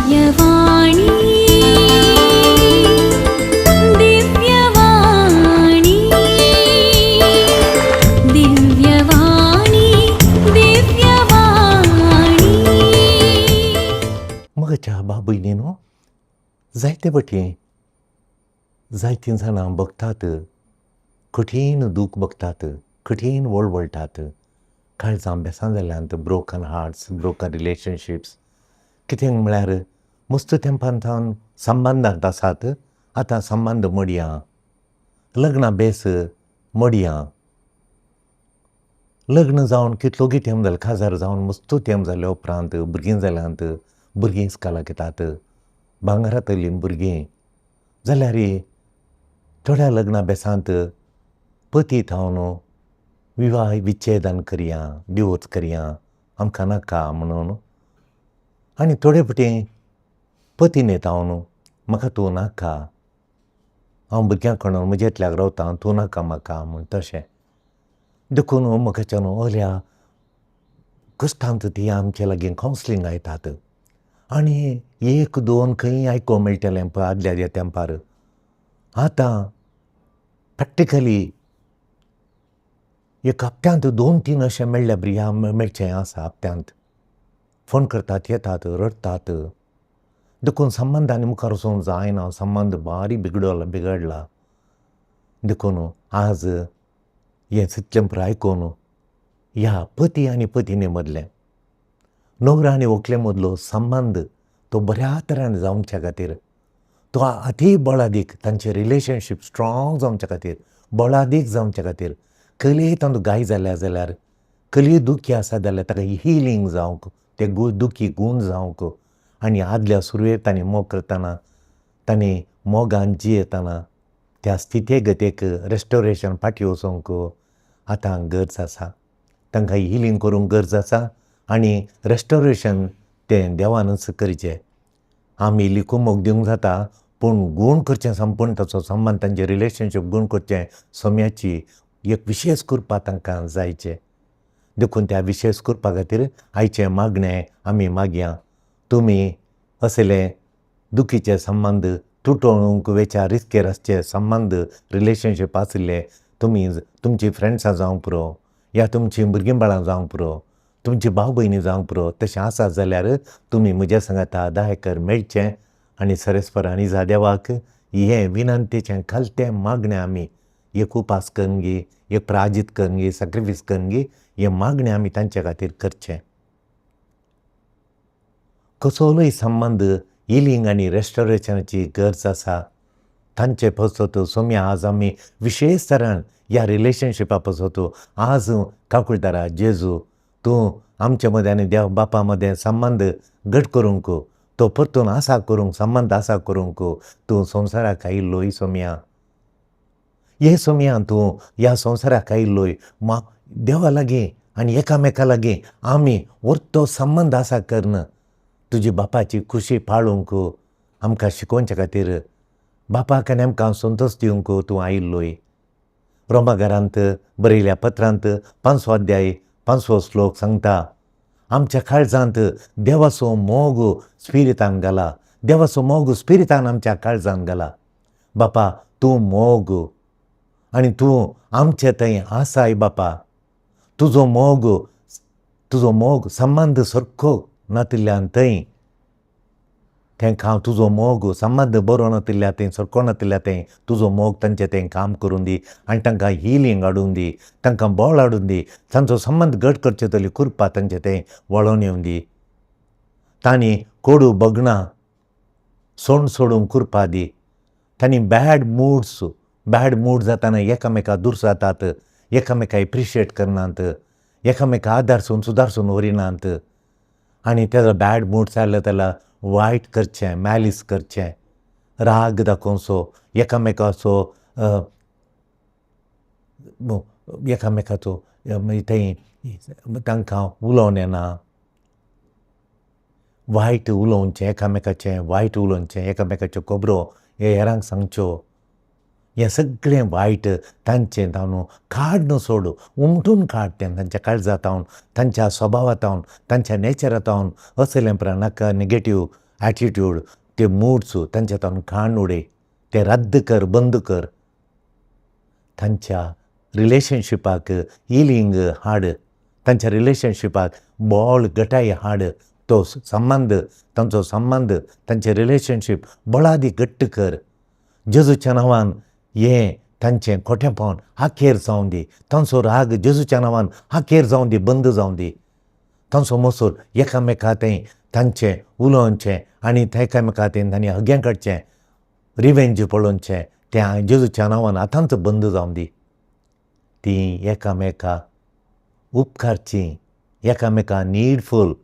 दिव्यवाणी, दिव्यवाणी, दिव्यवाणी, दिव्यवाणी. म्हज्या बाबयनीनो, जायते वटेन जायतीं जाणां भोगतात, कठीण दूख भोगतात, कठीण वळवळटात, काळजां बेसां जाल्यांत, ब्रोकन हार्ट्स, ब्रोकन रिलेशनशिप्स. कितें म्हळ्यार मस्त तेंपान सावन संबंदांत आसात, आतां संबंद मोडया, लग्नां बेस मोडया. लग्न जावन कितलोगी तेंप जालो, काजार जावन मस्त तेंप जाल्या उपरांत भुरगीं जाल्यांत, भुरगीं इस्कालाक येतात, भांगरातलीं भुरगीं जाल्यार थोड्या लग्ना बेसांत पती थावन विवाह विच्छेदन करया, डिवोर्स करया, आमकां नाका म्हणून. आनी थोडे फावटी पतीन थावन म्हाका तूं नाका, हांव भुरग्यां कडून म्हज्या एकल्याक रावता, तूं नाका म्हाका म्हूण तशें. देखून म्हाकाच्यान असल्या कश्टांत ती आमचे लागीं कावन्सिलींग येतात. आनी एक दोन खंय आयकूंक मेळटलें पळय आदल्या तेंपार. आतां प्रॅक्टिकली एक हप्त्यांत दोन तीन अशें मेळ्ळ्या भुरग्यांक मेळचें आसा. हप्त्यांत फोन करतात, येतात, रडटात. देखून संबंद आनी मुखार वचूंक जायना, संबंद बारी बिगडला बिगडला. देखून आज हें चितलें पुरो आयकून ह्या पती आनी पतिनी मदलें, नवरो आनी व्हंकले मदलो संबंद तो बऱ्या तरेन जावच्या खातीर, तो अती बळादीक तांचें रिलेशनशीप स्ट्रोंग जावच्या खातीर, बळादीक जावच्या खातीर, कली तांकां गाय जाल्या जाल्यार, कली दुखी आसा जाल्यार ताका हिलींग जावंक, ते दुखी गूण जावंक, आनी आदल्या सुरवेक तांणी मोग करतना, तांणी मोगान जियेतना त्या स्थिती गतीक रेस्टोरेशन फाटीं वचूंक आतां गरज आसा. तांकां हिलींग करूंक गरज आसा आनी रेस्टोरेशन तें देवानूच करचें. आमी लिखून मोग दिवंक जाता, पूण गूण करचें संपूर्ण ताचो संबंद, तांचें रिलेशनशीप गूण करचें सोम्याची एक विशेश कृपा तांकां जायचें. देखून त्या विशेश कृपा खातीर आयचें मागणें आमी मागया, तुमी असले दुखीचे संबंद तुटोवंक वेच्या रिस्केर आसचे संबंद रिलेशनशीप आशिल्ले तुमी, तुमची फ्रेंड्सां जावंक पुरो, या तुमचीं भुरगीं बाळां जावंक पुरो, तुमची भाव भयणी जावंक पुरो, तशें आसा जाल्यार तुमी म्हज्या सांगाता दायकर मेळचें आनी सरेस्पर आनी जा देवाक हें विनंतीचें खालतें मागणें आमी एक उपास करून गी, एक प्राजीत करून गी, सॅक्रिफीस करून गी, हें मागणें आमी तांचे खातीर करचें. कसलोय संबंद हिलींग आनी रेस्टोरेशनाची गरज आसा तांचे पासत सोम्या आज आमी विशेश तरान ह्या रिलेशनशिपा पासत आज काकुळदारा जेजू, तूं आमचे मदें आनी देव बापा मदें संबंद घट करूंक, तो परतून आसा करूंक, संबंद आसा करूंक तूं संवसाराक आयिल्लोय सोम्या. हे सोम्या, तूं ह्या संवसाराक आयिल्लोय मा देवा लागीं आनी एकामेका लागीं आमी वरतो संबंद आसा करून तुजी बापाची खुशी पाळूंक आमकां शिकोवच्या खातीर, बापाक आनी आमकां संतोश दिवंक तूं आयिल्लोय. रोमाघरांत बरयल्या पत्रांत 5वो अध्याय 5वो श्लोक सांगता, आमच्या काळजांत देवाचो मोग स्पिरितान घाला, देवाचो मोग स्पिरितान आमच्या काळजांत घाला. बापा तूं मोग आनी तूं आमचे थंय आसाय. बापा तुजो मोग, तुजो मोग संबंद सारको नातिल्ल्यान थंय तेंकां तुजो मोग संबंद बरो नातिल्ल्या थंय, सारको नातिल्ल्या थंय तुजो मोग तांचे थंय काम करून दी आनी तांकां हिलींग हाडून दी, तांकां बळ हाडून दी, तांचो संबंद घट करचे तली कृपा तांचे थंय वळोवन येवन दी. तांणी कोडू भगणां सोंड सोडूंक कृपा दी. तांणी बॅड मुड्स, बॅड मूड जाताना एकामेका दूर जातात, एकामेका एप्रिशिएट करनात, एकामेका आदारसून सुदारसून व्हरिनात आनी तेजो बॅड मूड जालो जाल्यार वायट करचें, मॅलीस करचें, राग दाखोवचो, एकामेकाचो एकामेकाचो मागीर थंय तांकां उलोवन येना, वायट उलोवचें, एकामेकाचें वायट उलोवचें, एकामेकाच्यो खबरो हे हेरांक सांगच्यो, हें सगळें वायट तांचें ताणू काड सोड, उमटून काड तें तांच्या काळजांत, तांच्या स्वभावांत, तांच्या नेचरांत. असलें नाका नेगेटीव एटिट्यूड, ते मुड्स तांच्या तावन काण उडय, ते रद्द कर, बंद कर. तांच्या रिलेशनशिपाक हिलींग हाड, तांच्या रिलेशनशिपाक बळ गटाय हाड. तो संबंद, तांचो संबंद, तांचें रिलेशनशीप बळादी घट्ट कर. जेजूच्या नांवान हें तांचें खोटेंपण आखेर जावं दी. तांचो राग जेजूच्या नांवान आखेर जावं दी, बंद जावं दी. तांचो मोसोर एकामेका थंय तांचें उलोवचें आनी एकामेका थंय तांणी हगें काडचें, रिवेंज पळोवचें, तें जेजूच्या नांवान आतांच बंद जावं दी. तीं एकामेका उपकारचीं, एकामेका नीडफूल,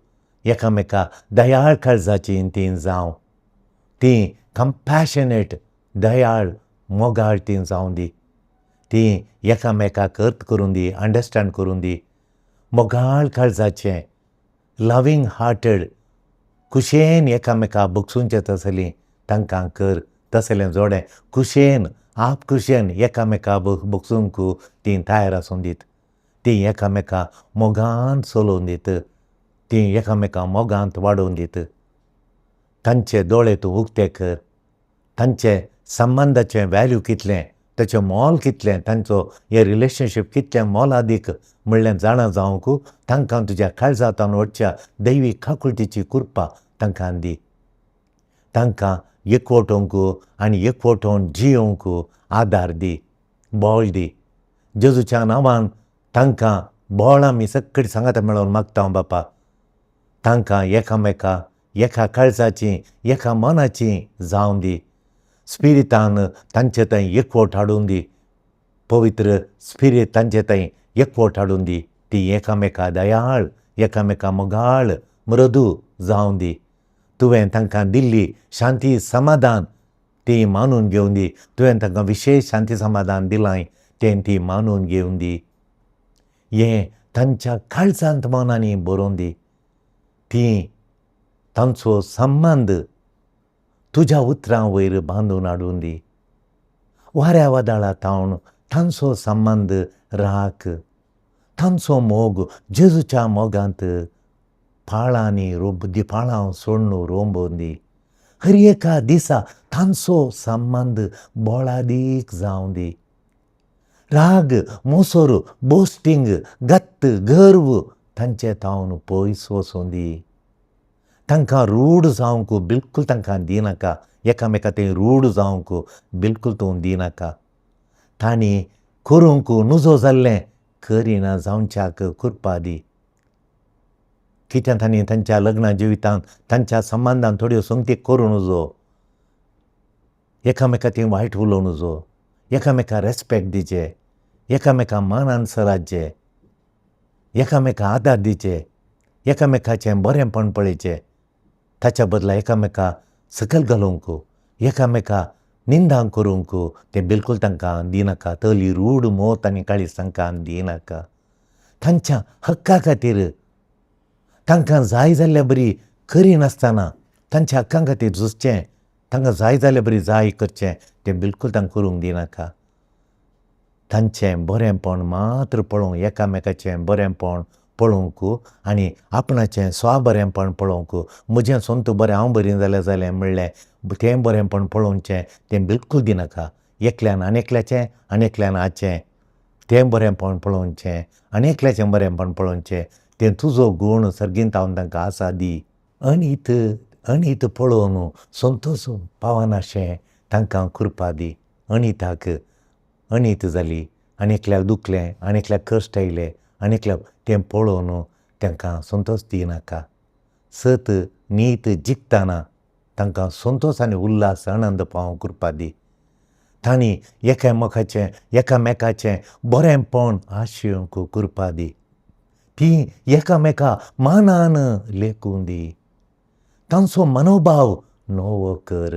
एकामेका दयाळ काळजाचीं तीं जावं. तीं कंपॅशनेट, दयाळ, मोगाळ तीं जावं दी. तीं एकामेकाक अर्थ करून दी, अंडरस्टँड करून दी. मोगाळ काळजाचें, लवींग हार्टेड, खुशयेन एकामेका बगसूंचें तसलीं तांकां कर. तसलें जोडें खुशयेन, आप खुशयेन एकामेका बगसूंक तीं तयार आसूं दीत. तीं एकामेका मोगान चलोवन दीत, तीं एकामेका मोगांत वाडोवन दीत. तांचे दोळे तूं उक्ते कर. तांचे संबंदाचें वॅल्यू कितलें, ताचें मोल कितलें, तांचो हें रिलेशनशीप कितलें मोलादीक म्हणलें जाणा जावंक तांकां तुज्या काळजांतल्यान वचच्या दैवी काकुळटीची कृपा तांकां दी. तांकां एकवटोवंक आनी एकवटोवन जियोवंक आदार दी, बळ दी. जेजूच्या नांवान तांकां बळ आमी सगळीं सांगाता मेळोवन मागता बापा. तांकां एकामेका एका काळजाची, एका मनाची जावं दी. स्पिरितान तांचे थंय एकवट हाडून दी. पवित्र स्पिरीत तांचे थंय एकवट हाडून दी. ती एकामेका दयाळ, एकामेका मोगाळ, मृदू जावं दी. तुवें तांकां दिल्ली शांती समाधान ती मानून घेवन दी. तुवें तांकां विशेश शांती समाधान दिलां तें ती मानून घेवन दी. हें तांच्या काळजांत मनांनी बरोवन दी. तीं तांचो संबंद तुज्या उतरां वयर बांदून हाडून दी. वाऱ्या वादळा तावन तांचो संबंद राख. तांचो मोग जेजूच्या मोगांत पाळांनी पाळां सोडून रोंबोवन दी. हर एका दिसा तांचो संबंद बळादीक जावं दी. राग, मोसोर, बोस्टींग, गत्त, गर्व तांचे तावन पयस वचूं दी. तांकां रूढ जावंक बिलकूल तांकां दिनाका. एकामेका थंय रूढ जावंक बिलकूल तूं दिनाका. तांणी करूंक नुजो जाल्लें करिना जावच्याक कृपा दी. कितें तांणी तांच्या लग्ना जिवितांत तांच्या संबंदान थोड्यो संगती करूं नुजो. एकामेका थंय वायट उलोवं नुजो. एकामेका रेस्पेक्ट दिवचे, एकामेका मानान चलाचे, एकामेका आदार दिवचे, एकामेकाचें बरेंपण पळयचें. ताच्या बदला एकामेका सकयल घालूंक, एकामेका निंदा करूंक तें बिलकूल तांकां दिनाका. तली रूढ मोत आनी काळीज तांकां दिनाका. तांच्या हक्का खातीर तांकां जाय जाल्ल्या बरी करिनासतना तांच्या हक्कां खातीर झुजचें, तांकां जाय जाल्ल्या बरी जाय करचें तें बिलकूल तांकां करूंक दिनाका. तांचें बरेंपण मात्र पळोवंक, एकामेकाचें बरेंपण पळोवंक आनी आपणाचें स्वा बरेंपण पळोवंक, म्हजें सोंत बरें, हांव बरी जाल्यार जालें म्हणलें तें बरेंपण पळोवचें तें बिलकूल दिनाका. एकल्यान आनी एकल्याचें आनी एकल्यान हाचें तें बरेंपण पळोवचें आनी एकल्याचें बरेंपण पळोवचें तें तुजो गूण सर्गींत हांव तांकां आसा दी. अनीत अनीत पळोवन संतोश पावनाशें तांकां कृपा दी. अनिताक अनीत जाली आनी एकल्याक दुखलें आनी एकल्याक कश्ट आयले आनी एकल्याक तें पळोवन तांकां संतोश दिनाका. सत नीत जिखतना तांकां संतोश आनी उल्हास आनंद पावोवंक कृपा दी. तांणी एकामेकाचें एकामेकाचें बरेंपण आशेवंक कृपा दी. तीं एकामेका मानान लेखूं दी. तांचो मनोभाव नवो कर.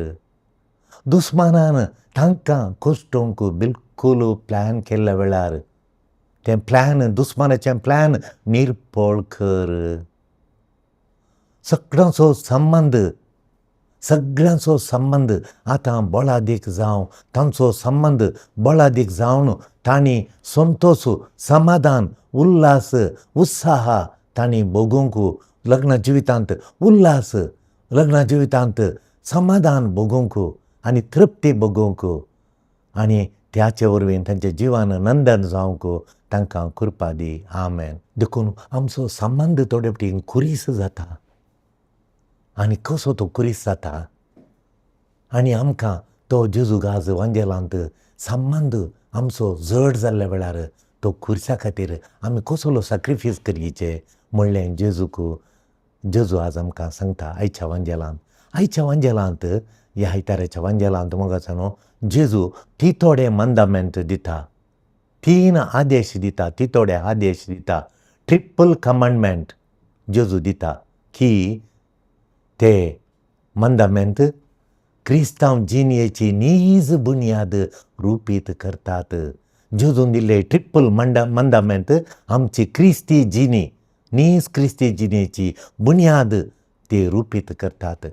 दुस्मानान तांकां कश्टोवंक बिलकूल प्लॅन केल्ल्या वेळार तें प्लॅन, दुस्मानाचें प्लॅन निर्पळ कर. सगळ्यांचो संबंद, सगळ्यांचो संबंद आतां बळादीक जावं. तांचो संबंद बळादीक जावन तांणी संतोश, समाधान, उल्हास, उत्साह तांणी भोगूंक लग्न जिवितांत उल्हास, लग्ना जिवितांत समाधान भोगूंक आनी तृप्ती भोगूंक आनी त्याचे वरवीं तांच्या जिवान नंदन जावंक तांकां कृपा दी. आमेन. देखून आमचो संबंद थोडे फावटी खुरीस जाता आनी कसो तो खुरीस जाता आनी आमकां तो जेजू गाज वांजेलांत संबंद आमचो जड जाल्ल्या वेळार तो खुरसा खातीर आमी कसलो सॅक्रिफीस करचे म्हणलें जेजूक जेजू आज आमकां सांगता आयच्या वांजेलांत. आयच्या वांजेलांत ह्या आयताराच्या वांजेलांत मोगाचो न्हू जेजू ती थोडे मंदामेंत दिता, 3 आदेश दिता, ती थोडे आदेश दिता, ट्रिपल कमांडमेंट जेजू दिता की ते मंदामेंत क्रिस्तांव जिणेची नीज बुन्याद रुपीत करतात. जेजून दिल्ले ट्रिपल मंदामेंत आमची क्रिस्ती जिणी, नीज क्रिस्ती जिणेची बुन्याद ते रुपीत करतात.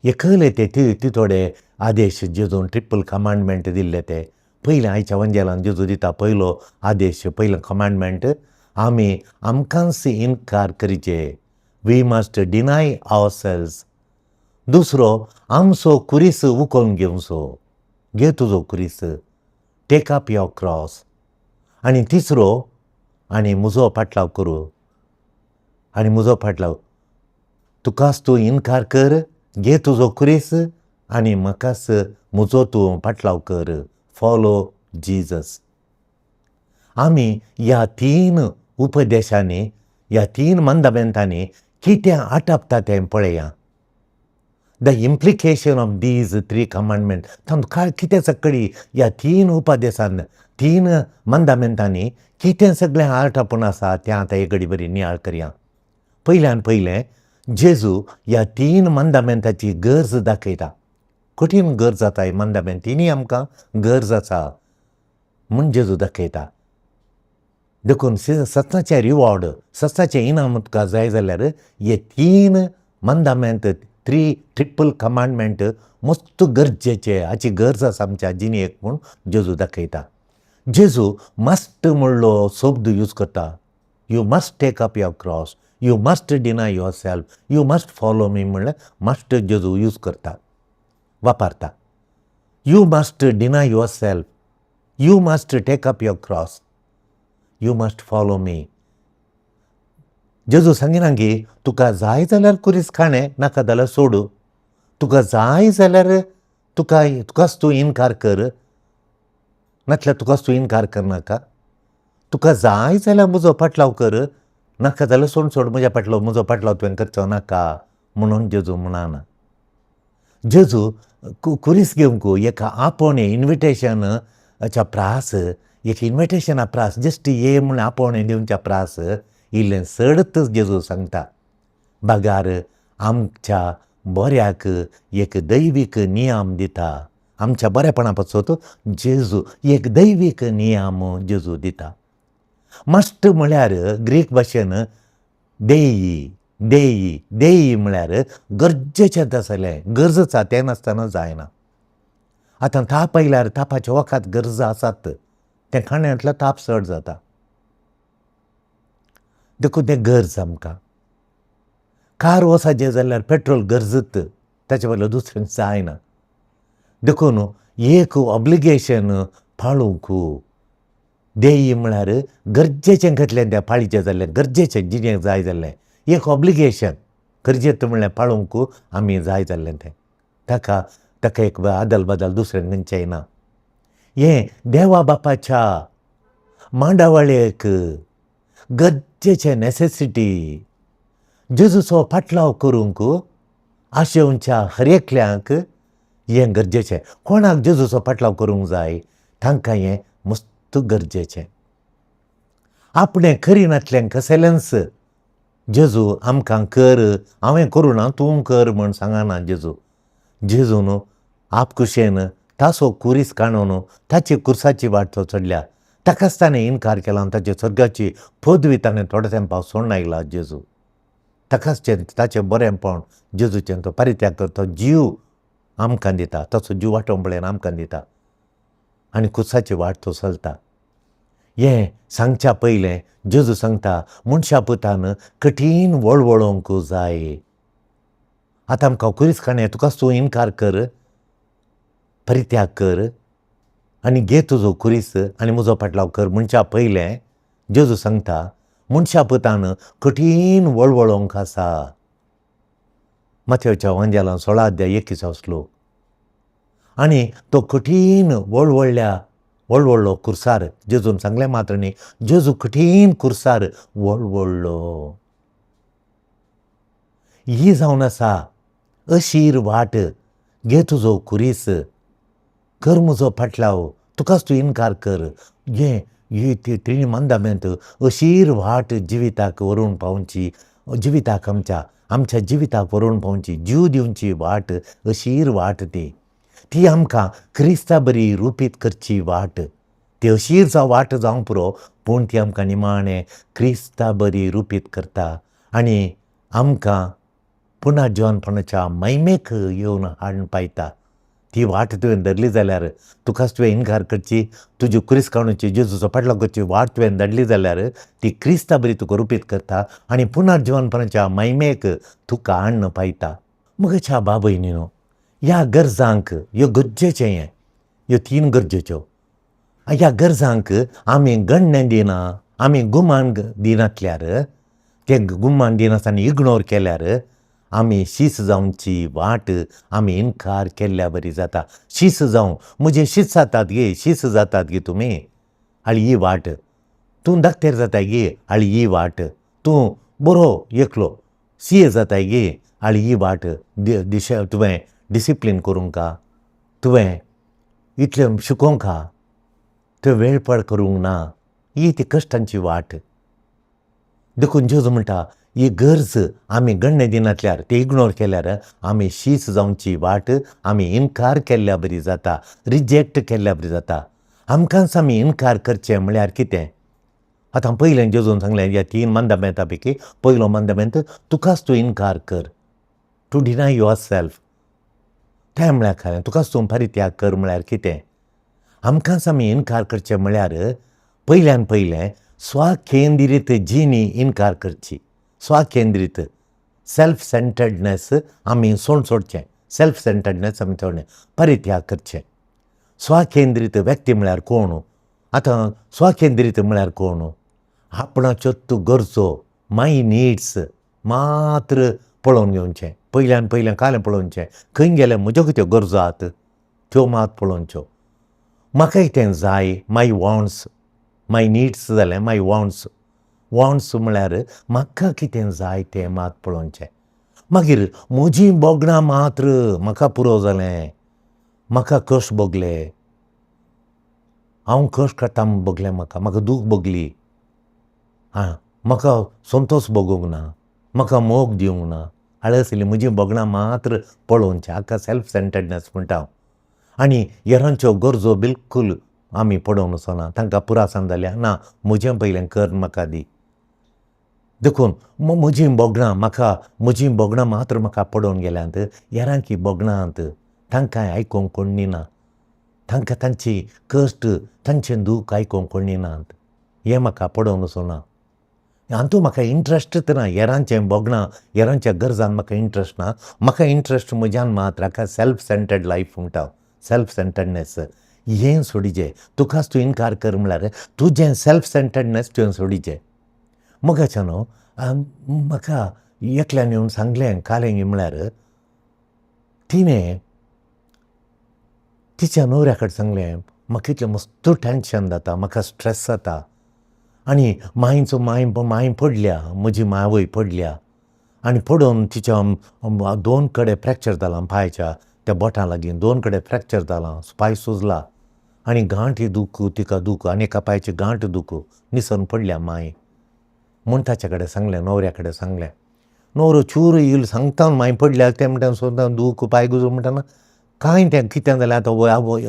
एकले ते ती थोडे आदेश जेजून ट्रिपल कमांडमेंट दिल्ले ते पयलें आयच्या वंजेलान जेजू दिता पयलो आदेश, पयलो कमांडमेंट, आमी आमकांच इनकार करचे, we must deny ourselves. दुसरो, आमचो कुरीस उखलून घेवचो, घे तुजो कुरीस, टेक अप your cross. आनी तिसरो, आनी म्हजो फाटलाव करूं, आनी म्हजो फाटलाव, तुकाच तूं इनकार कर, घे तुजो कुरीस आनी म्हाकाच म्हजो तूं फाटलाव कर, फॉलो जीजस. आमी ह्या 3 उपदेशांनी, ह्या 3 मंदामेंतांनी कितें आटापता तें पळया. The implication of these 3 commandment, तातूंत काय कितें सगळी ह्या 3 उपदेशान, 3 मंदामेंतांनी कितें सगळें आटापून आसा तें आतां एक घडी बरी नियाळ करया. पयल्यान पयलें जेजू ह्या 3 मंदामेंताची गरज दाखयता. कठीण गरज जाता ही मंदामेंत, तिनूय आमकां गरज आसा म्हूण जेजू दाखयता. देखून सत्साचें रिवॉर्ड, सत्साचें इनाम तुका जाय जाल्यार हे 3 मंदामेंत, 3 ट्रिपल कमांडमेंट मस्त गरजेचे, हाची गरज आसा आमच्या जिणेक म्हूण जेजू दाखयता. जेजू मस्ट म्हणलो शब्द यूज करता. You must take up your cross, you must deny yourself, you must follow me म्हणल्यार मस्ट जेजू यूज करता, वापरता. You must deny yourself, you must take up your cross, you must follow me. जेजू सांगिना की तुका जाय जाल्यार कुरीस खाणें, नाका जाल्यार सोडू, तुका जाय जाल्यार तुकाच तूं इनकार कर, नातल्यार तुकाच तूं इनकार करनाका, तुका जाय जाल्यार म्हजो फाटलाव कर, नाका जाल्यार सोड सोड म्हज्या फाटलो, म्हजो फाटलाव तुवें करचो नाका म्हणून जेजू म्हणना. जेजू कुरीस घेवंक एका आपोवणें, इन्विटेशनाच्या प्रास, एक इन्विटेशना प्रास, जस्ट ये म्हूण आपोवणें दिवच्या प्रास इल्लें चडच जेजू सांगता. बगार आमच्या बऱ्याक एक दैवीक नियम दिता, आमच्या बरेपणा पासत जेजू एक दैवीक नियम जेजू दिता. मस्ट म्हळ्यार ग्रीक भाशेन देयी, देयी, देयी म्हळ्यार गरजेचें आसलें, गरज आसा तें नासतना जायना. आतां ताप आयल्यार तापाचें वखद गरज आसात, तें खाण्यांतलो ताप चड जाता, देखून तें गरज आमकां. कार वचपाचें जाल्यार पेट्रोल गरजत, ताचे बदला दुसरें जायना. देखून एक ऑब्लिगेशन पाळूंक देयी म्हळ्यार गरजेचें घेतलें तें पाळीचें जाल्लें, गरजेचें जिणेक जाय जाल्लें एक ऑब्लिगेशन गरजेचें म्हणल्यार पाळूंक आमी जाय जाल्लें तें, ताका ताका एक आदल बदल दुसरें खंयचें ना. हें देवा बापाच्या मांडावळेक गरजेचें नॅसेसिटी, जेजूचो फाटलाव करूंक आशेवच्या हर एकल्यांक हें गरजेचें. कोणाक जेजूचो फाटलाव करूंक जाय तांकां हें मस्त गरजेचें. आपणें करिनातलें कसलेंच जेजू आमकां कर, हांवें करूं ना तूं कर म्हूण सांगना जेजू. जेजून आपकुशेन ताचो कुरीस काडून ताची कुर्साची वाट तो चडल्या, ताकाच ताणें इनकार केला आनी ताचे स्वर्गाची पदवी ताणें थोड्या तेंपा सोडून आयला जेजू. ताकाच ताचें बरेंपण जेजूचें तो परित्याग कर, तो जीव आमकां दिता, ताचो जीव वाटोवंक पळयना आमकां दिता आनी कुर्साची वाट तो चलता. हें सांगच्या पयलें जेजू सांगता मनशा पुतान कठीण वळवळोंक जाय. आतां आमकां खुरीस काणये तुकाच तूं इनकार कर, परित्याग कर आनी घे तुजो खुरीस आनी म्हजो फाटलाव कर म्हणच्या पयलें जेजू सांगता मनशा पुतान कठीण वळवळोंक आसा. माथेवच्या वांजेलान 16 अध्याय 21 श्लोक. आनी तो कठीण वळवळ्ळो कुर्सार. जेजून सांगलें मात्र न्ही, जेजू कठीण कुर्सार वळवळ्ळो. ही जावन आसा अशीर वाट, घे तुजो खुरीस, कर म्हजो फाटलाव, तुकाच तूं इनकार कर. घे ही त्रिणी मंदामेंत अशीर वाट जिविताक व्हरून पावची, जिविताक आमच्या आमच्या जिविताक व्हरून पावची, जीव दिवची वाट अशीर वाट ती. ती आमकां क्रिस्ता बरी रुपीत करची वाट. ती अशीर जावं वाट जावंक पुरो, पूण ती आमकां निमाणें क्रिस्ता बरी रुपीत करता आनी आमकां पुनर्जीवनपणाच्या महिमेक येवन हाडून पायता. ती वाट तुवें धरली जाल्यार, तुकाच तुवें इनकार करची, तुजी क्रिस्त काडूची, जेजूचो फाटलाव करची वाट तुवें धाडली जाल्यार ती क्रिस्ता बरी तुका रुपीत करता आनी पुनर्जीवनपणाच्या महिमेक तुका हाडून पायता. म्हज्या बाबयनीनो, ह्या गरजांक ह्यो गरजेचें, हें ह्यो 3 गरजेच्यो. ह्या गरजांक आमी गण्णें दिना, आमी गुमान दिनासल्यार, ते गुमान दिनासतना इग्नोर केल्यार आमी शीस जावची वाट आमी इनकार केल्ल्या बरी जाता. शीस जावं, म्हजे शीस जातात गे, शीस जातात गे तुमी, हाली ही वाट. तूं धाकटेर जाताय गे, हाली ही वाट. तूं बरो एकलो सी ए जाताय गे, हाली ही वाट. दिशा तुवें डिसिप्लीन करूंक, तुवें इतलें शिकोवंक, तुवें वेळपळ करूंक ना. ही ती कश्टांची वाट. देखून जेजू म्हणटा ही गरज आमी गण्णे दिनासल्यार, ती इग्नोर केल्यार आमी शीस जावची वाट आमी इनकार केल्ल्या बरी जाता, रिजेक्ट केल्ल्या बरी जाता. आमकांच आमी इनकार करचें म्हळ्यार कितें? आतां पयलें जेजून सांगलें ह्या 3 मंदामेंता पैकी पयलो मंदामेंत तुकाच तूं इनकार कर, टू डिनाय your self. तें म्हळ्यार खरें, तुकाच तूं परित्याग कर म्हळ्यार कितें? आमकांच आमी इनकार करचें म्हळ्यार पयल्यान पयलें स्वकेंद्रीत जिणी इनकार करची. स्वकेंद्रीत सेल्फ सेंटर्डनेस आमी सोडचें, सेल्फ सेंटर्डनेस आमी सोडचें, परित्याग करचें. स्वकेंद्रीत व्यक्ती म्हळ्यार कोण? आतां स्वकेंद्रीत म्हळ्यार कोण? आपणाच्यो तूं गरजो, माय निड्स मात्र पळोवन घेवचें. पयल्यान पयलें कालें पळोवचें, खंय गेलें म्हज्यो कितें गरजो आहात त्यो मात पळोवच्यो. म्हाका कितें जाय, माय वॉन्ट्स, माय निड्स जालें माय वॉन्ट्स. वॉन्ट्स म्हळ्यार म्हाका कितें जाय तें मात पळोवचें. मागीर म्हजीं भोगणां मात्र म्हाका पुरो जालें, म्हाका कश्ट भोगले, हांव कश्ट काडटा भोगलें, म्हाका म्हाका दूख भोगली, आं म्हाका संतोश भोगूंक ना, म्हाका मोग दिवंक ना. आळसली म्हजीं भोगणां मात्र पळोवचें. हाका सेल्फ सेंटर्डनेस म्हणटा हांव. आनी हेरांच्यो गरजो बिलकूल आमी पडोवन वचना, तांकां पुरासान जाल्यार ना म्हजें पयलें कर म्हाका दी. देखून म्हजीं भोगणां म्हाका, म्हजीं भोगणां मात्र म्हाका पडोवन गेल्यांत, हेरांकी भोगणांत तांकां आयकूंक कोण ना, तांकां तांची कश्ट तांचें दूख आयकूंक कोण नात, हें म्हाका पडोवन वचना. हातूंत म्हाका इंट्रस्टच ना, हेरांचें भोगणां हेरांच्या गरजान म्हाका इंट्रस्ट ना, म्हाका इंट्रस्ट म्हज्यान मात्र. हाका सेल्फ सेंटर्ड लायफ म्हणटा, सेल्फ सेंटर्डनेस हें सोडिचें. तुकाच तूं इनकार कर म्हळ्यार तुजें सेल्फ सेंटर्डनेस तुवें सोडिचें. मोगाच्या न्हू, म्हाका एकल्यान येवन सांगलें कालें म्हळ्यार तिणें तिच्या न्हवऱ्या कडेन सांगलें म्हाका इतलें मस्त टेंशन जाता, म्हाका स्ट्रेस जाता आनी मांयचो मांय मांय पडल्या, म्हजी मावय पडल्या आनी पडून तिच्या 2 कडेन फ्रॅक्चर जालां, पांयच्या त्या बोटां लागीं 2 कडेन फ्रॅक्चर जालां, पांय सुजला आनी गांठ दूख, तिका दूख आनी एका पांयची गांठ दूख निसरून पडल्या मांय म्हूण ताच्या कडेन सांगलें, न्हवऱ्या कडेन सांगलें. न्हवरो चूर येयलो सांगता मांय पडल्या तें म्हणटा सुद्दां दूख पांय गुजो म्हणटा कांय तें कितें जालें आतां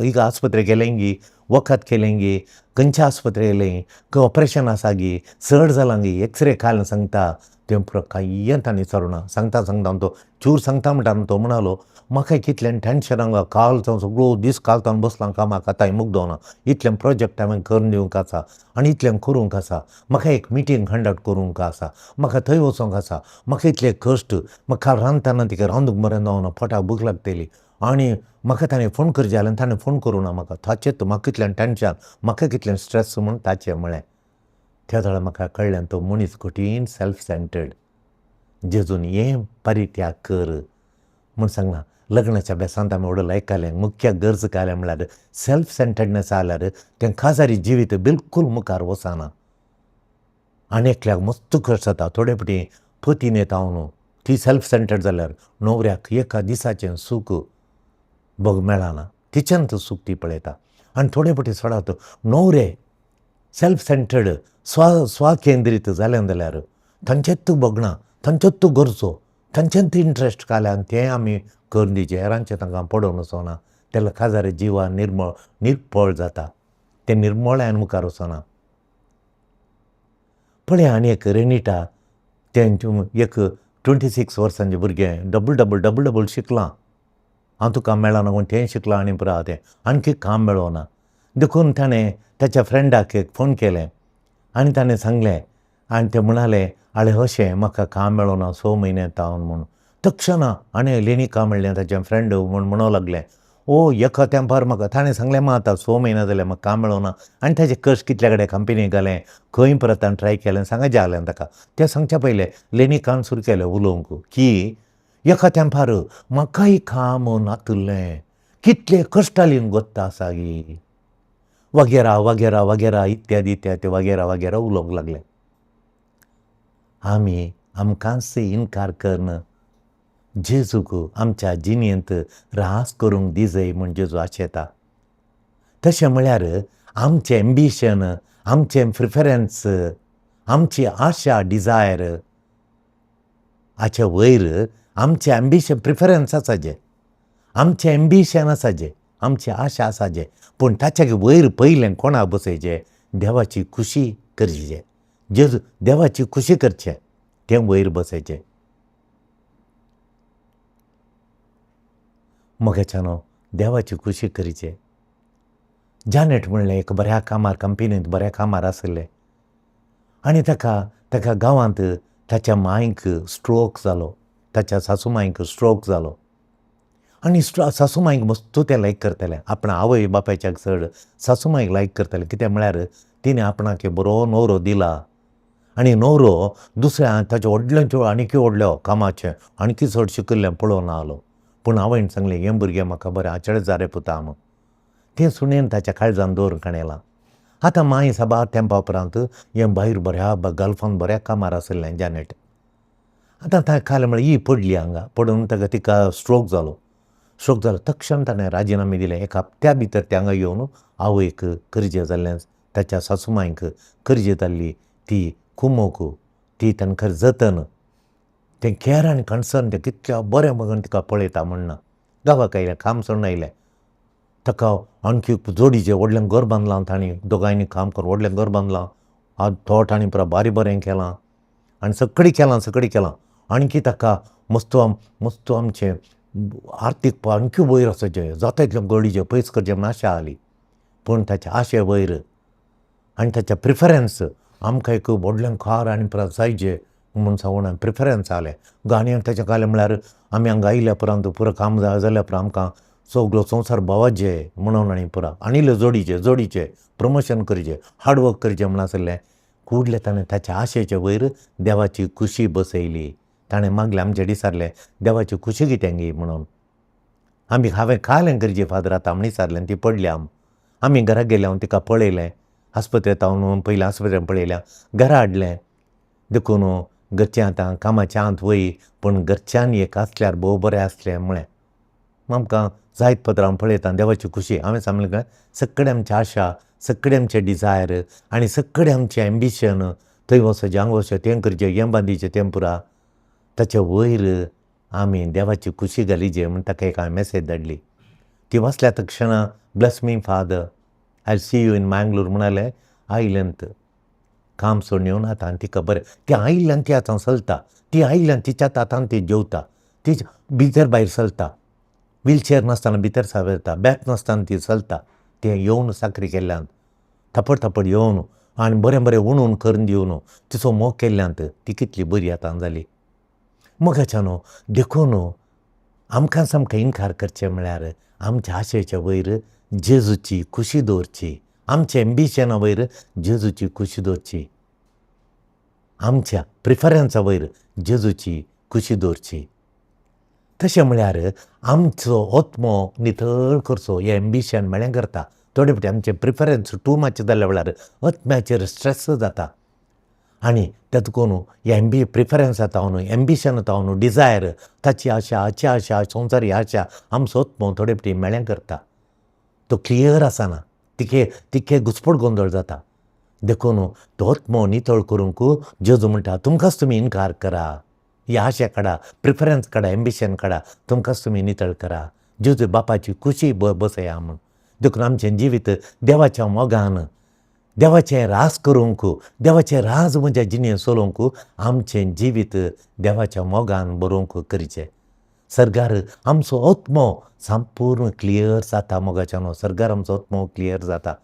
हिका आस्पत्रे गेलें गी, वखद केलें गी, खंयच्या आस्पत्रे येलें, खंय ऑपरेशन आसा गी, चड जालां गी, एक्सरे काडलें सांगता, तें पुरो कांय ताणें विचारूं ना. सांगता सांगता तो चूर सांगता म्हणटा तो म्हणालो म्हाका कितलें टेंशन हांगा काल सगळो दीस काल तावन बसलां कामाक, आतां मुगदोना इतलें प्रोजेक्ट हांवें करून दिवंक आसा आनी इतलें करूंक आसा, म्हाका एक मिटींग कंडक्ट करूंक आसा, म्हाका थंय वचोंक आसा, म्हाका इतले कश्ट, म्हाका रांदतना तिका रांदूंक बरें जावना, पोटाक भूक लागतली आनी म्हाका ताणें फोन करचें जाल्यार ताणें फोन करूं ना म्हाका, ताचें म्हाका कितलें टेंशन, म्हाका कितलें स्ट्रेस म्हूण ताचें म्हळें. त्या वेळार म्हाका कळ्ळें तो मनीस कठीण सेल्फ सेंटर्ड. जेजून हें परित्याग कर म्हूण सांगलां. लग्नाच्या बेसांत आमी व्हडलो आयकलें मुख्य गरज काय म्हळ्यार सेल्फ सेंटर्डनेस जाल्यार तें काजारी जिवीत बिलकूल मुखार वचना. आनी एकल्याक मस्त कश्ट जाता, थोडे फावटी पतीन येता न्हू ती सेल्फ सेंटर्ड जाल्यार न्हवऱ्याक एका दिसाचें सूख बग मेळना, तिच्यान सूख ती पळयता. आनी थोडे फावटी सोडात न्हवरे सेल्फ सेंटर्ड स्वकेंद्रीत जालें जाल्यार तांचेच भोगना, तांचोच गरजो, तांचेच इंट्रस्ट काडल्यान तें आमी करून दिवचें, हेरांचें तांकां पडोवन वचना. तेन्ना काजारी जिवा निर्मळ निर्पळ जाता, तें निर्मळायेन मुखार वचना. पळय आनी एक रेनिटा तें एक 26 वर्सांचें भुरगें डबल डबल डबल डबल शिकलां, हांव तुका मेळना म्हूण तें शिकलां आनी पुरो तें आणखी काम मेळना. देखून ताणें ताच्या फ्रेंडाक एक फोन केलें आनी ताणें सांगलें आनी तें म्हणालें आळे अशें म्हाका काम मेळना 6 म्हयने तावन म्हूण. तक्षणा आनी लेनिका म्हणलें ताचें फ्रेंड म्हूण म्हणूंक लागलें, ओ एका तेंपार म्हाका ताणें सांगलें मा आतां 6 म्हयने जाले म्हाका काम मेळना आनी ताचें कश्ट कितल्या कडेन कंपनी घालें खंय परत ताणें ट्राय केलें सांगाचें जालें ताका. तें सांगच्या पयलें लेनिकान सुरू केलें उलोवंक की एका तेंपार म्हाकाय काम नातिल्लें, कितले कश्टाली गोत्ता आसा गी वगेरा वगेरा वगेरा इत्यादी इत्यादी वगेरा वगेरा उलोवंक लागलें. आमी आमकांच इनकार करून जेजूक आमच्या जिणेंत रास करूंक दिजय म्हूण जेजू आशेता. तशें म्हळ्यार आमचें एम्बिशन, आमचें प्रिफरन्स, आमची आशा डिजायर हाचे वयर आमचें एम्बिशन प्रिफरन्स आसा जें, आमचें एम्बिशन आसा जें, आमची आशा आसा जें, पूण ताच्या वयर पयलें कोणाक बसयचें, देवाची खुशी करची, जेजू देवाची खुशी करचें तें वयर बसयचें. मोगाच्यानो देवाची खुशी करचें. जानेट म्हणलें एक बऱ्या कामार कंपनींत बऱ्या कामार आशिल्लें आनी ताका ताका गांवांत ताच्या मांयक स्ट्रोक जालो, ताच्या सासू मांयक स्ट्रोक जालो आनी सासू मांयक मस्त तें लायक करतालें, आपणा आवय बापायच्याक चड सासू मांयक लायक करतालें. कित्याक म्हळ्यार तिणें आपणाक बरो न्हवरो दिला आनी न्हवरो दुसऱ्या ताच्या व्हडलें आनीकय व्हडलो कामाचें आणखी चड शिकिल्लें पळोवन आलो, पूण आवयन सांगलें हें भुरगें म्हाका बरें आचेच जारे पुता म्हूण. तें सुणेन ताच्या काळजान दवरून काणयलां. आतां मांय साबार तेंपा उपरांत हें भायर बऱ्या गल्फान बऱ्या कामार आशिल्लें जानेट. आतां ताका काल म्हळ्यार ही पडली हांगा, पडून ताका तिका स्ट्रोक जालो. स्ट्रोक जालो तक्षण ताणें राजिनामे दिले. एक हप्त्या भितर तें हांगा येवन आवयक करचें जाल्लें, ताच्या सासू मांयक करचें जाल्ली ती कुमोक, ती तांकां जतन, तें कॅर आनी कन्सर्न तें कितल्या बरें बघून तिका पळयता म्हण ना. गांवाक आयलें, काम सोडून आयलें, ताका आणखी जोडीचें व्हडलें घर बांदलां तांणी, दोगांयनी काम करून व्हडलें घर बांदलां, आनी तोट आनी पुरो बारी बरें केलां आनी सगळीं केलां, सगळीं केलां. आणखी ताका मस्त मस्त आमचें आर्थीक आणखी वयर वचचें, जाता इतलें गडीचें पयस करचें म्हूण आशा आसली, पूण ताच्या आशे वयर आनी ताच्या प्रिफरन्स आमकां एक व्हडलें कार आनी परत जायचें म्हूण सांगून प्रिफरन्स आसलें. आनी ताचें कालें म्हळ्यार आमी हांगा आयल्या उपरांत पुरो काम जाल्या उपरांत आमकां सगलो संवसार भोंवचें म्हणून आनी पुरो आनी इल्लें जोडीचें जोडीचें प्रमोशन करचें, हार्डवर्क करचें म्हूण आसलें. कुडलें ताणें ताच्या आशेचे वयर देवाची खुशी बसयली. ताणें मागलें आमचें विचारलें देवाची खुशी कितें गी म्हणून. आमी हांवें कालें करचें फादर आतां म्हण विचारलें, ती पडली आमी घरा गेले, हांव तिका पळयलें आस्पत्रेंत हांव पयलें आस्पत्रेंत पळयलें, घरा हाडलें. देखून घरचें आतां कामाचें आंत वय, पूण घरच्यान एक आसल्यार भोव बरें आसलें म्हळें. आमकां जायत पत्र हांव पळयता देवाची खुशी. हांवें सांगलें काय सगळें आमचें आशा, सगळें आमचें डिजायर आनी सगळें आमचें एम्बिशन, थंय वचचें हांगा वचचें, तें करचें, हें बांदिचें, तें पुरा ताचे वयर आमी देवाची खुशी घालिचे म्हूण ताका एक हांवें मॅसेज धाडली. ती वाचल्या तक्षणा bless me father, I see you in Mangalore म्हणालें. आयलेंत काम सोडून येवन आतां तिका बरें, ती आयिल्ल्यान ती आतां चलता, ती आयिल्ल्यान तिच्याच हातान ती जेवता, ती भितर भायर चलता, व्हीलचेअर नासतना भितर सावरता, बॅग नासतना ती चलता. तें येवन चाकरी केल्ल्यान थापड थापड येवन आनी बरें बरें उणून करून दिवन तिचो मोग केल्ल्यान ती कितली बरी आतां जाली. मोगाच्या न्हू, देखून आमकां सामकें इनकार करचें म्हळ्यार आमच्या आशेच्या वयर जेजूची खुशी दवरची, आमच्या एम्बिशना वयर जेजूची खुशी दवरची, आमच्या प्रिफरन्सा वयर जेजूची खुशी दवरची. तशें म्हळ्यार आमचो आत्मो नितळ करचो, हें एम्बिशन म्हळ्यार करता. थोडे फावटी आमचें प्रिफरन्स टू मच जाल्ल्या वेळार आत्म्याचेर स्ट्रेस जाता आनी तेतून हे प्रिफरन्स जाता, एम्बिशन जाता, डिजायर, ताची आशा, हाची आशा, संवसारी आशा, आमचो आत्मो थोडे फावटी मेळ्ळें करता, तो क्लियर आसना, तिके तिके घुस्पट गोंदळ जाता. देखून तो आत्मो नितळ करूंक जेजू म्हणटा तुमकांच तुमी इनकार करा, ही आशा काडा, प्रिफरन्स काडा, एम्बिशन काडा, तुमकांच तुमी नितळ करा, जेजू बापाची खुशी बसया म्हूण. देखून आमचें जिवीत देवाच्या मोगान, देवाचें राज करूंक, देवाचें राज म्हज्या जिणेंत चलोवंक आमचें जिवीत देवाच्या मोगान बरोवंक करचें. सर्गार आमचो आत्मो संपूर्ण क्लियर जाता मोगाच्या न्हू, सर्गार आमचो आत्मो क्लियर जाता,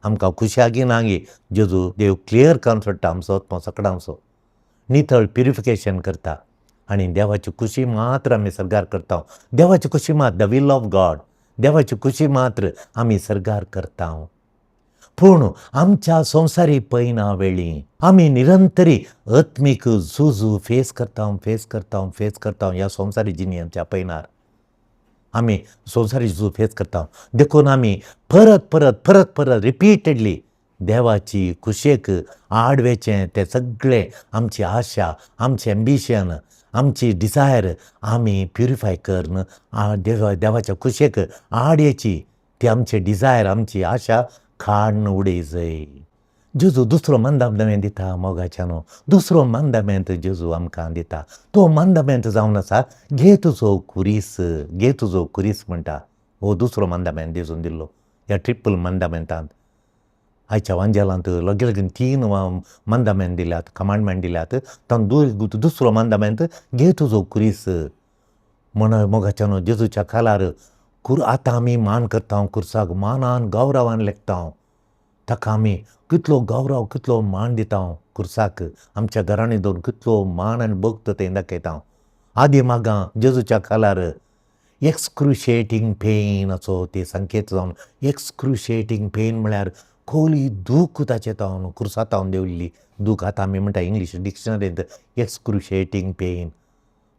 आमकां खुशागी नागी जेजू देव क्लियर करून सोडटा आमचो आत्मो सगळ्यांचो, नितळ प्युरिफिकेशन करता आनी देवाची खुशी मात्र आमी सर्गार करता. देवाची खुशी मात्र, the will of God, देवाची खुशी मात्र आमी सर्गार करता. पूण आमच्या संवसारी पयना वेळी आमी निरंतरी आत्मीक झुजू फेस करता, फेस करता, फेस करता. ह्या संवसारी जिणेच्या पयनार आमी संवसारी झूज फेस करता. देखून आमी परत परत परत परत रिपीटेडली देवाची खुशेक आडवेचें तें सगळें आमची आशा, आमचें एम्बिशन, आमची डिजायर आमी प्युरिफाय करून देवाच्या खुशेक आड येची ती आमची डिजायर, आमची आशा काडून उडय जाय. जेजू दुसरो मंदामेंत दिता मोगाच्यानो, दुसरो मंदामेंत जेजू आमकां दिता. तो मंदामेंत जावन आसा, घे तुजो खुरीस, घे तुजो खुरीस म्हणटा. हो दुसरो मंदामेंत जेजून दिल्लो ह्या ट्रिपल मंदामेंतांत. आयच्या वांजेलांत लगे लगीन 3 मंदामेंत दिल्यात, कमांडमेंट दिल्यात. तातूंत दुसरो मंदामेंत घे तुजो खुरीस म्हण मोगाच्यानो जेजूच्या खालार आतां आमी मान करता, खुरसाक मानान गौरवान लेखता, ताका आमी कितलो गौरव कितलो मान दिता खुरसाक, आमच्या घरांनी दवरून कितलो मान आनी भक्त थंय दाखयता. आदी मागां जेजूच्या खालार एक्सक्रुशिएटींग पेनाचो ते संकेत जावन, एक्सक्रुशिएटींग पेन म्हळ्यार खोली दूख ताचे तावन खुरसा तावन देंवल्ली दूख. आतां आमी म्हणटा इंग्लीश डिक्शनरींत एक्सक्रुशिएटींग पेन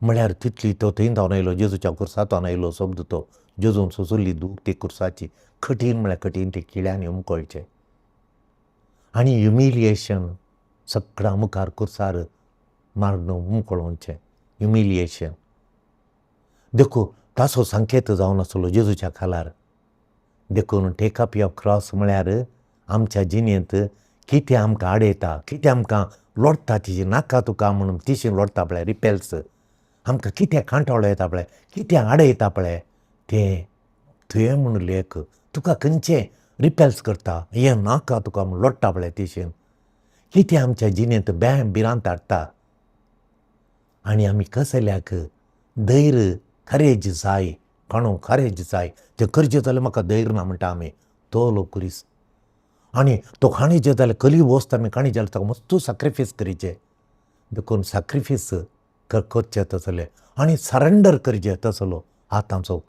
म्हळ्यार तितली तो थंय तावन आयलो, जेजूच्या खुरसा तावन आयलो शब्द तो. जेजून सोंसुल्ली दूख ती खुरसाची कठीण म्हळ्यार कठीण, ती किळ्यांनी उमकळचें आनी ह्युमिलिएशन सगळ्यां मुखार खुरसार मारून उमकळोवचें ह्युमिलिएशन. देखून ताचो संकेत जावन आसलो जेजूच्या खालार. देखून टेक अप your cross म्हळ्यार आमच्या जिणेंत कितें आमकां आडयता, कितें आमकां लोडटा, तिची नाका तुका म्हणून तिशी लोडटा पळय, रिपेल्स आमकां कितें कांटाळो येता पळय, कितें आडयता पळय, तें तुवें म्हणून लेख तुका खंयचें रिपेल्स करता, हें नाका तुका म्हूण लोडटा पळय, तिशेन कितें आमच्या जिणेंत बॅम भिरांत हाडटा आनी आमी कसल्याक धैर्य करेज जाय, काणू करेज जाय, तें करचें जाल्यार म्हाका धैर्य ना म्हणटा आमी, तो लोक खुरीस आनी तो काणीचे जाल्यार कली वस्त आमी काणी जाल्यार ताका मस्त सॅक्रिफायस करीचें. देखून सॅक्रिफायस करचें तसलें आनी सरेंडर करचें तसलो आतांचो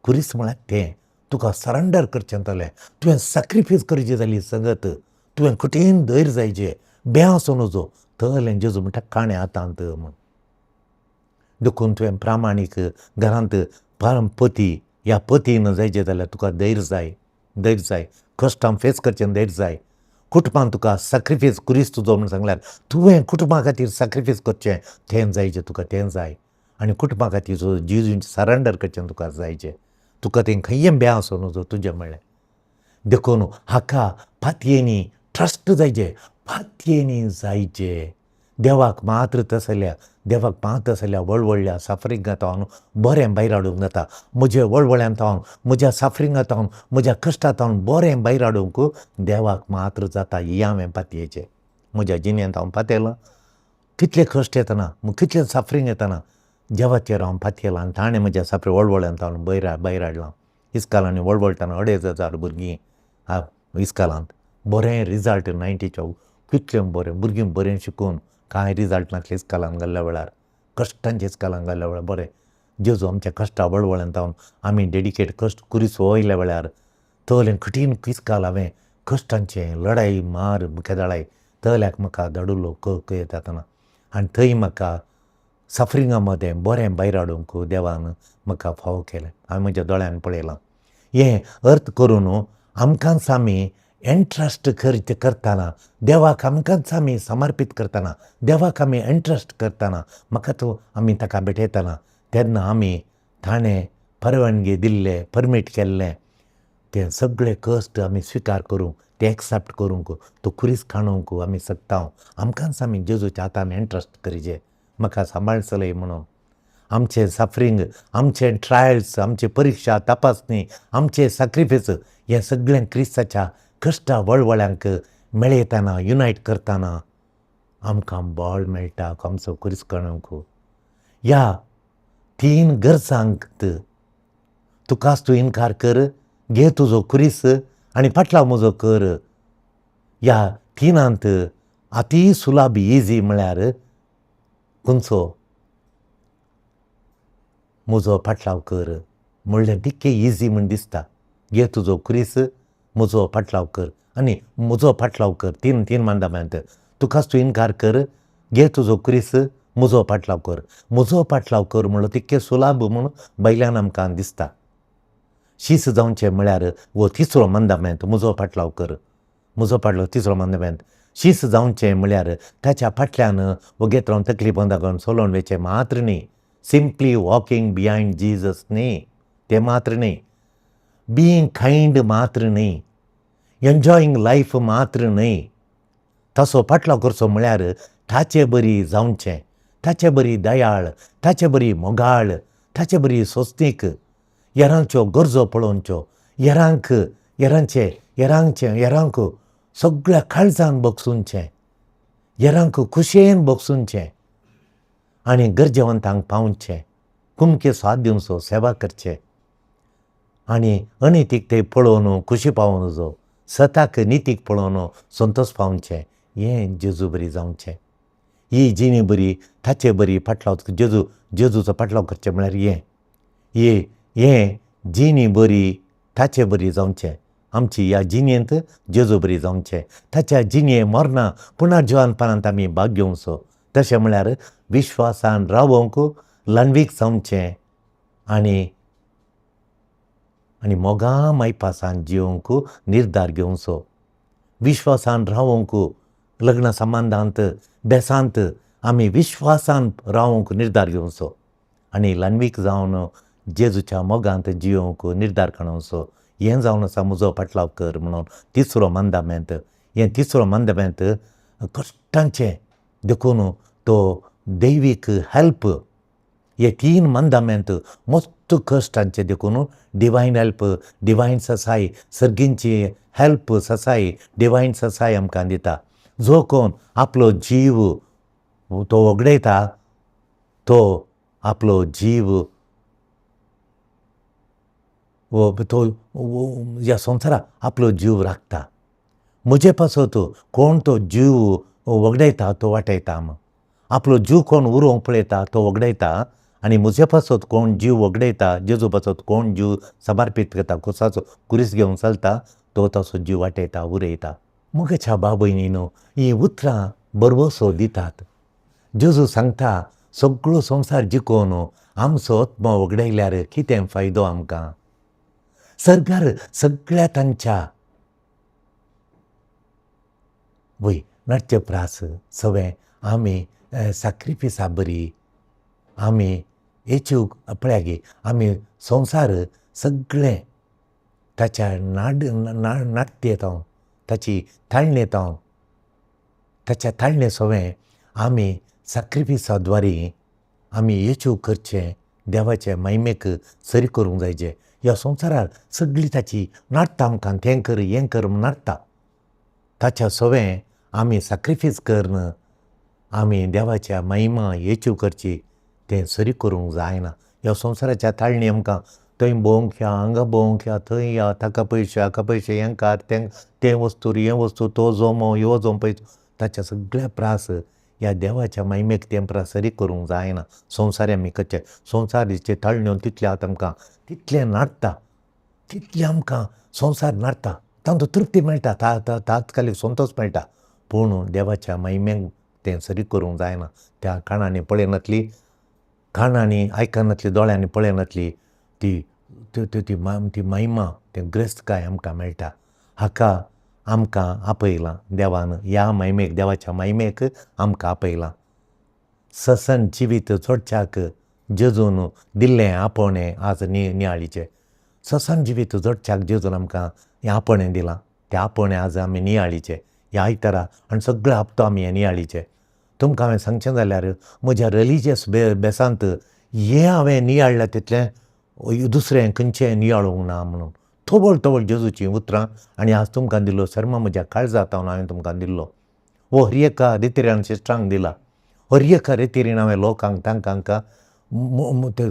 खुरीस म्हळ्यार तें तुका सरेंडर करचें जालें, तुवें सॅक्रिफायस करची जाली संगत, तुवें कठीण धैर्य जायचें, बें आसूं नजो तलें जेजू म्हणटा काणें आतांत म्हूण. देखून तुवें प्रामाणीक घरांत पती ह्या पतीन जायचें जाल्यार तुका धैर्य जाय, धैर्य जाय, कश्टां फेस करचें धैर्य जाय. कुटुंबान तुका सॅक्रिफायस खुरीस तुजो म्हूण सांगल्यार तुवें कुटुंबा खातीर सॅक्रिफायस करचें तें जायचें तुका, तें जाय आनी कुटुंबा खातीर जीव सरेंडर करचें तुका जायचें, तुका तें खंयय बें आसूं नजो तुजें म्हळ्ळें. देखून हाका पातयेनी ट्रस्ट जायचें, पातयेनी जायचें. देवाक मात्र तसल्या, देवाक मात्र तसल्या वळवळ्या सफरिंगा तावन बरें भायर हाडूंक जाता. म्हजे वळवळ्यान तावन, म्हज्या सफरिंगा तावन, म्हज्या कश्टा तावन बरें भायर हाडूंक देवाक मात्र जाता. ही हांवें पातयेचें म्हज्या जिणेंत हांव पातयलां. कितले कश्ट येतना, कितलें सफरींग येतना देवाचेर हांव पातयलां आनी ताणें म्हज्या सफरींग वळवळ्यान तावन भायर हाडलां. इस्कालांनी वळवळटना 2500 भुरगीं इस्कालांत बरें रिजल्ट 90च्या, कितलें बरें भुरगीं बरें शिकून कांय रिजल्ट नासले इस्कालान घाल्ल्या वेळार, कश्टांचे इस्कालान घाल्ल्या वेळार बरें जेजू आमच्या कश्टा वळवळ्यान तावन आमी डेडिकेट कश्ट कुरीस वयल्या वेळार तलें कठीण इस्काल हांवें कश्टांचें लडाई मार केदळाय तल्याक म्हाका धाडुलो येतातना आनी थंय म्हाका सफरिंगा मदें बरें भायर हाडूंक देवान म्हाका फावो केलें. हांवें म्हज्या दोळ्यान पळयलां. हें अर्थ करून आमकांच आमी एंट्रस्ट करतना, देवाक आमकांच आमी समर्पीत करतना, देवाक आमी एंट्रस्ट करतना, म्हाका तो आमी ताका भेटयतना तेन्ना आमी ताणें परवानगी दिल्ले, परमीट केल्लें तें सगळे कश्ट आमी स्विकार करूंक, तें एक्सेप्ट करूंक, तो खुरीस काडूंक आमी शकता. आमकांच आमी जेजूच्या हातान एंट्रस्ट करिजे, म्हाका सांबाळ चलय म्हणून. आमचें सफरींग, आमचें ट्रायल्स, आमची परिक्षा तपासणी, आमचें सॅक्रिफायस हें सगळें क्रिस्ताच्या कश्टा वळवळ्यांक मेळयतना, युनायट करतना आमकां बळ मेळटा आमचो खुरीस काडूंक. ह्या 3 गरजांक तुकाच तूं इनकार कर, घे तुजो खुरीस आनी फाटलाव म्हजो कर. ह्या 3 अती सुलाभ इजी म्हळ्यार खंयचो? म्हजो फाटलाव कर म्हणलें तितकें इजी म्हूण दिसता. घे तुजो खुरीस, म्हजो फाटलाव कर आनी म्हजो फाटलाव कर, 3 मांदाम्यांत तुकाच तूं इनकार कर, घे तुजो खुरीस, म्हजो फाटलाव कर. म्हजो फाटलाव कर म्हणलो तितकें सुलाभ म्हूण भायल्यान आमकां दिसता. शीस जावचें म्हळ्यार वो तिसरो मंदामेंत म्हजो फाटलाव कर, म्हजो फाटलाव तिसरो मंदामेंत. शीस जावचें म्हळ्यार ताच्या फाटल्यान वगेत रावन तकली बंद करून चलोवन वयचें मात्र न्ही, सिंपली वॉकिंग बिहायंड जीजस न्ही, तें मात्र न्ही, बिईंग कायंड मात्र न्ही, एन्जॉईंग लायफ मात्र न्ही. तसो फाटलाव करचो म्हळ्यार ताचे बरी जावचें, ताचे बरी दयाळ, ताचे बरी मोगाळ, ताचे बरी सोंसणीक, हेरांच्यो गरजो पळोवच्यो, हेरांक हेरांचे हेरांचे हेरांक सगळ्या काळजान बगसुनचें, हेरांक खुशयेन बगसुनचें आनी गरजेवंतांक पावचें, कुमके साथ दिवचो, सेवा करचें आनी अनितीक ते पळोवन खुशी पावून जो सताक नितीक पळोवन संतोश पावचें, हें जेजू बरी जावचें. ही जिणी बरी ताचे बरी फाटलाव जेजू जेजूचो फाटलाव करचें म्हळ्यार हें हे हें जिणी बरी ताचे बरी जावचें. आमची ह्या जिणेंत जेजू बरी जावचें, ताच्या जिणे मरना पुनर्जिवनपणांत आमी भाग घेवचो. तशें म्हळ्यार विश्वासान रावोंक ल्हानवीक जावचें आनी आनी मोगा मायपासान जिवंक निर्धार घेवचो. विश्वासान रावोंक लग्न संबंदांत बेसांत आमी विश्वासान रावंक निर्धार घेवचो आनी ल्हानवीक जावन जेजूच्या मोगांत जिवंक निर्धार काडूचो. हें जावन आसा म्हजो फाटलाव कर म्हणून तिसरो मंदामेंत. हें तिसरो मंदामेंत कश्टांचें देखून तो दैवीक हेल्प. हे 3 मंदामेंत मस्त कश्टांचें देखून डिवायन हेल्प, डिवायन ससाय, सर्गींची हेल्प ससाय, डिवायन ससाय आमकां दिता. जो कोण आपलो जीव तो वगडयता तो आपलो जीव तो ह्या संवसाराक आपलो जीव राखता. म्हजे पासत कोण तो जीव वगडयता तो वाटयता. आपलो जीव कोण उरोवंक पळयता तो वगडयता आनी म्हजे पासत कोण जीव वगडयता, जेजू पासत कोण जीव समर्पीत करता, खुर्साचो खुरीस घेवन चलता तो तसो जीव वाटयता, उरयता. मोगाच्या बाबयनीनो हीं उतरां भरवसो दितात. जेजू सांगता सगळो संवसार जिखोवन आमचो आत्मो वगडयल्यार कितें फायदो आमकां? सरकार सगळ्या तांच्या वय नडचे प्रास सगळें आमी साक्रिफिसा बरी आमी हेच्यो पळया गे आमी संवसार सगळें ताच्या नाट्येंत ताची ताळणेंत ताच्या ताळणे सवें आमी साक्रिफिसा द्वारी आमी येचूव करचें देवाचे महिमेक सरी करूंक जायचे. ह्या संवसारार सगळी ताची नाडटा आमकां, तें कर हें कर म्हूण नाडटा. ताच्या सवें आमी साक्रिफीस करून आमी देवाच्या महिमा येचूव करची तें सरी करूंक जायना. ह्या संवसाराच्या ताळणी आमकां थंय भोंवंक या, हांगा भोंवंक या, थंय या, ताका पयशे हाका पयशे, हें कार तें तें वस्तू हें वस्तू, तो जोमो ह्यो जोम पयसो, ताच्या सगळ्या प्रास ह्या देवाच्या महिमेक तें प्रास सरी करूंक जायना. संवसार आमी करचें, संवसाराचे ताळण्यो तितले आतां आमकां तितलें नाडटा, तितलें आमकां संवसार नाडटा, तातूंत तृप्ती मेळटा, तात्कालीक संतोश मेळटा, पूण देवाच्या महिमेक तें सरी करूंक जायना. त्या काणांनी पळयनातली, काणांनी आयकनातली, दोळ्यांनी पळयनातली ती ती ती महिमा, तें ग्रेस्तकाय आमकां मेळटा. हाका आमकां आपयलां देवान, ह्या महिमेक, देवाच्या महिमेक आमकां आपयलां. ससन जिवीत जोडच्याक जेजून दिल्लें आपोवणें आज नियाळीचें. ससन जिवीत जोडच्याक जेजून आमकां हें आपोवणें दिलां, तें आपोवणें आज आमी नियाळीचें. ह्या आयतारा आनी सगळो हप्तो आमी हें नियाळीचें. तुमकां हांवें सांगचें जाल्यार म्हज्या रिलिजियस बेसांत हें हांवें नियाळ्ळां तितलें दुसरें खंयचें नियाळूंक ना म्हणून. थोबळ थोबळ जेजूचीं उतरां आनी आज तुमकां दिल्लो सर्म म्हज्या काळजांत हांवें तुमकां दिल्लो. हो हर एका रितिरान सिस्टरांक दिला, हर एका रितिरीन हांवें लोकांक तांकां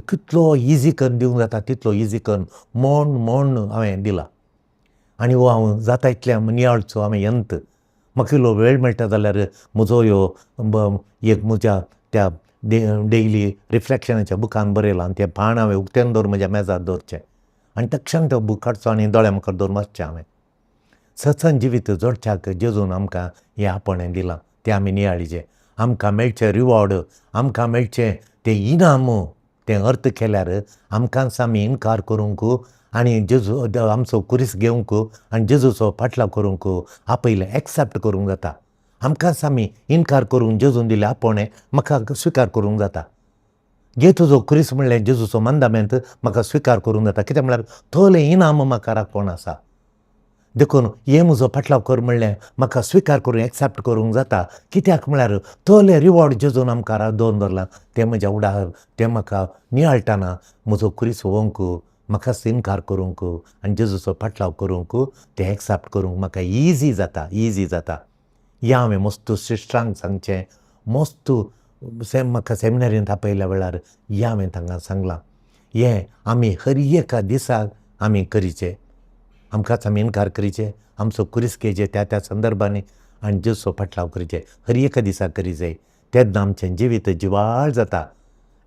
कितलो इजी करून दिवंक जाता तितलो इजी करून मोण मोण हांवें दिला. आनी हो हांव जाता इतलें नियाळचो हांवें यंत. म्हाका इल्लो वेळ मेळटा जाल्यार म्हजो ह्यो एक म्हज्या त्या डेली रिफ्लेक्शनाच्या बुकान बरयलां आनी तें पान हांवें उक्तें दवरून म्हज्या मेजार दवरचें आनी तक्षण तो बूक काडचो आनी दोळ्या मुखार दवरून वाचचें हांवें. सत्संग जिवीत जोडच्याक जेजून आमकां हें आपोवणें दिलां, तें आमी नियाळीचें. आमकां मेळचें रिवॉर्ड, आमकां मेळचें तें इनाम, तें अर्थ केल्यार आमकांच आमी इनकार करूंक आनी जेजू आमचो कुरीस घेवंक आनी जेजूचो फाटलाव करूंक आपयलें एक्सेप्ट करूंक जाता. आमकांच आमी इनकार करूंक जेजून दिलें आपोवणें म्हाका स्विकार करूंक जाता. घे तुजो कुरीस म्हणलें जेजूचो मंदामेंत म्हाका स्विकार करूंक जाता. कित्याक म्हळ्यार तोलें इनाम म्हाका राखोवन आसा. देखून हे म्हजो फाटलाव कर म्हणलें म्हाका स्विकार करूंक एक्सेप्ट करूंक जाता. कित्याक म्हळ्यार तोलें रिवॉर्ड जेजून आमकां दवरून दवरलां तें म्हज्या उडा तें म्हाका नियाळटना म्हजो कुरीस व्होवंक म्हाका इनकार करूंक आनी जेजूचो फाटलाव करूंक तें एक्सेप्ट करूंक म्हाका इजी जाता, इजी जाता. ह्या हांवें मस्त सिस्टरांक सांगचें, मस्त म्हाका सेमिनारींत आपयल्या वेळार ह्या हांवें तांकां सांगलां. हें आमी हर एका दिसाक आमी करीचें, आमकांच आमी इनकार करीचे, आमचो कुरीस घेवचे त्या त्या संदर्भांनी आनी जेजूचो फाटलाव करीचे, हर एका दिसाक करी जाय. तेन्ना आमचें जिवीत जिवाळ जाता,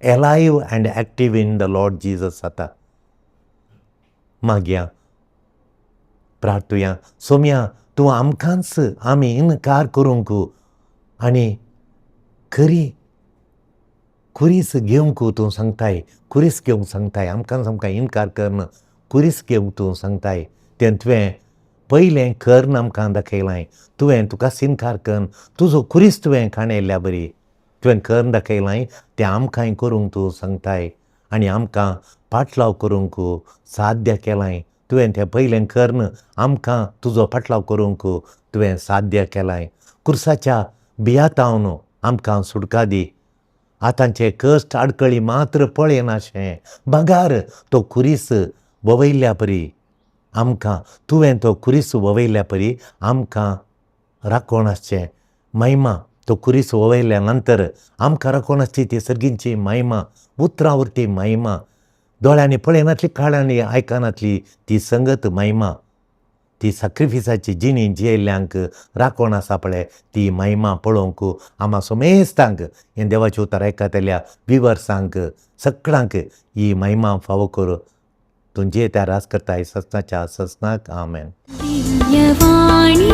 alive and active in the Lord Jesus जाता. मागया प्रार्थुया, सोम्या तूं आमकांच आमी इनकार करूंक आनी खरी कुरीस घेवंक तूं सांगताय, कुरीस घेवंक सांगताय, आमकांच आमकां इनकार करून कुरीस घेवंक तूं सांगताय. तें तुवें पयलें करून आमकां दाखयलां, तुवें तुका इनकार करून तुजो कुरीस तुवें काणयल्ल्या बरी तुवें करून दाखयलां, तें आमकांय करूंक तूं सांगताय आनी आमकां पाटलाव करूंक साध्य केलां. तुवें तें पयलें करून आमकां तुजो फाटलाव करूंक तुवें साध्य केलां. कुर्साच्या बियातावन आमकां सुटका दी. आतांचे कश्ट आडकळी मात्र पळयनाशें बगार तो कुरीस ववयल्ल्या परी आमकां तुवें तो कुरीस ववयल्ल्या परी आमकां राखोवन आसचें महिमा. तो कुरीस ववयल्या नंतर आमकां राखोवन आसची ती सर्गींची महिमा, उतरां वरती महिमा, दोळ्यांनी पळयनातली काळांनी आयकनातली ती संगत महिमा, ती साक्रिफिसाची जिणी जियेल्ल्यांक राखोवन आसा पळय ती महिमा पळोवंक आमा समेस्तांक हें देवाचें उतर आयकतल्या विवर्सांक सगळ्यांक ही महिमा फावो करूं. तूं जे त्या राज करताय ससनाच्या ससनाक आमेन. दिव्यवाणी.